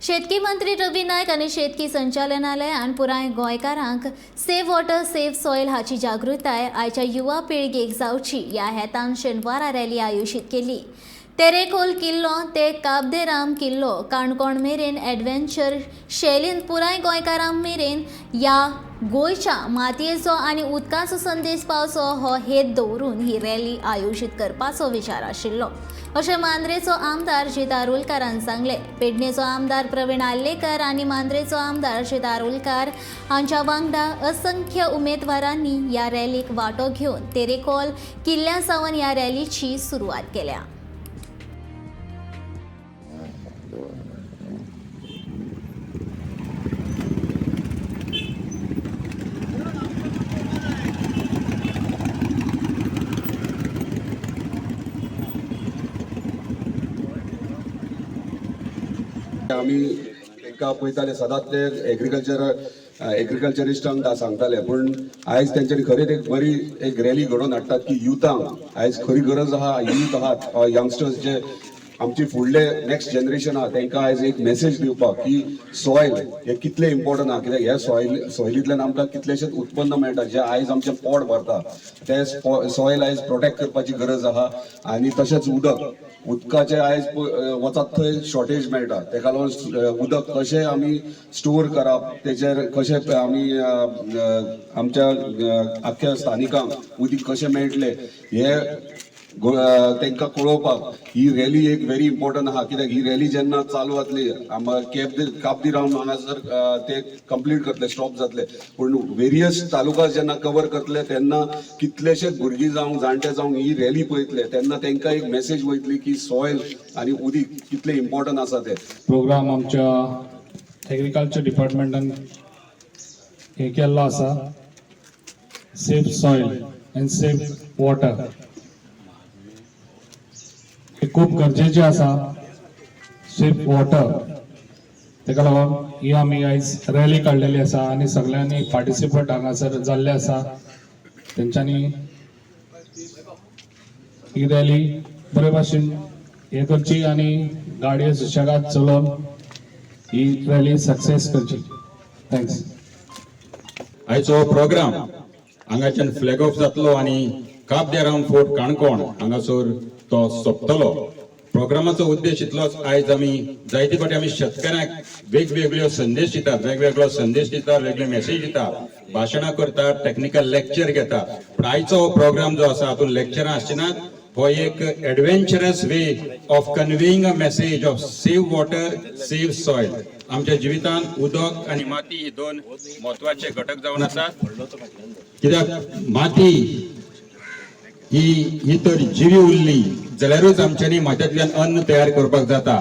शेतकी मंत्री रवी नायक आनी शेतकी संचालनालयान पुराय गोंयकारांक सेव्ह वॉटर सेव्ह सॉयल हाची जागृताय आयच्या युवा पिळगेक जावची ह्या हेतान शेनवारा रॅली आयोजीत केली. तेरेखोल किल्लो ते काब दे राम किल्लो काणकोण मेरेन एडवेंचर शैलीन पुराय गोंयकारां मेरेन ह्या गोंयच्या मातयेचो आनी उदकाचो संदेश पावचो हो हेत दवरून ही रॅली आयोजीत करपाचो विचार आशिल्लो, अशें मांद्रेचो आमदार जीत आरोलकारान सांगलें. पेडणेचो आमदार प्रवीण आर्लेकर आनी मांद्रेचो आमदार जीत आरोलकार हांच्या वांगडा असंख्य उमेदवारांनी ह्या रॅलीक वांटो घेवन तेरेखोल किल्ल्या सावन ह्या रॅलीची सुरवात केल्या. आमी तांकां पळयताले सदांच ते एग्रीकल्चरिस्टांक सांगताले, पूण आयज तेंच्यांनी खरेंच एक बरी एक रॅली घडोवन हाडटात की युथांक आयज खरी गरज आहा. यूथ आहात, यंगस्टर्स जे आमची फुडले नेक्स्ट जनरेशन आहा, तांकां आयज एक मेसेज दिवपाक की सॉयल हे कितलें इम्पॉर्टंट आहा, कित्याक ह्या सॉयलींतल्यान आमकां कितलेशेच उत्पन्न मेळटा, जे आयज आमचें पोट भरता. ते सॉयल आयज प्रोटेक्ट करपाची गरज आहा. आनी तशेंच उदकाचें आयज वचत थंय शॉर्टेज मेळटा. तेका लागून उदक कशें आमी स्टोर करप, तेचेर कशें आमी आमच्या आख्ख्या स्थानिकांक उदीक कशें मेळटलें हे तांकां कळोवपाक ही रॅली एक व्हेरी इम्पॉर्टंट आहा. कित्याक ही रॅली जेन्ना चालू जातली, काब दे राम हांगासर ते कंप्लीट करतले, स्टॉप जातले, पूण वेरियस तालुका जेन्ना कवर करतले तेन्ना कितलेशेच भुरगीं जावं, जाणटे जावं, ही रॅली पळयतले तेन्ना तांकां एक मेसेज वयतली की सॉयल आनी उदीक कितलें इम्पॉर्टंट आसा तें. प्रोग्राम आमच्या एग्रीकल्चर डिपार्टमेंटान हे केल्लो आसा, save soil and save water. हे खूब गरजेचें आसा, सेफ वॉटर. तेका लागून ही आमी आयज रॅली काडलेली आसा आनी सगळ्यांनी पार्टिसिपंट हांगासर जाल्ले आसा. तेंच्यांनी ही रॅली बरे भाशेन हे करची आनी गाडयो सुशेगाद चलोवन ही रॅली सक्सेस करची. Thanks. आयचो प्रोग्राम हांगाच्यान फ्लॅग ऑफ जातलो आनी काब दे राम फोर्ट काणकोण हांगासर तो सोंपतलो. प्रोग्रामाचो उद्देश इतलोच, आयज आमी जायते फावटी आमी शेतकऱ्यांक वेगवेगळ्यो संदेश दितात, वेगवेगळो संदेश दितात, वेगळे मेसेज दितात, भाशणां करतात, टॅक्निकल लेक्चर घेतात. पूण आयचो हो प्रोग्राम जो आसा, हातूंत लेक्चरां आसची नात. हो एक adventurous way of conveying a message of save water, save soil. आमच्या जिवितांत उदक आनी माती ही दोन म्हत्वाचे घटक जावन आसात, कित्याक माती ही ही तर जिवी उरली जाल्यारूच आमच्यांनी मातयेंतल्यान अन्न तयार करपाक जाता.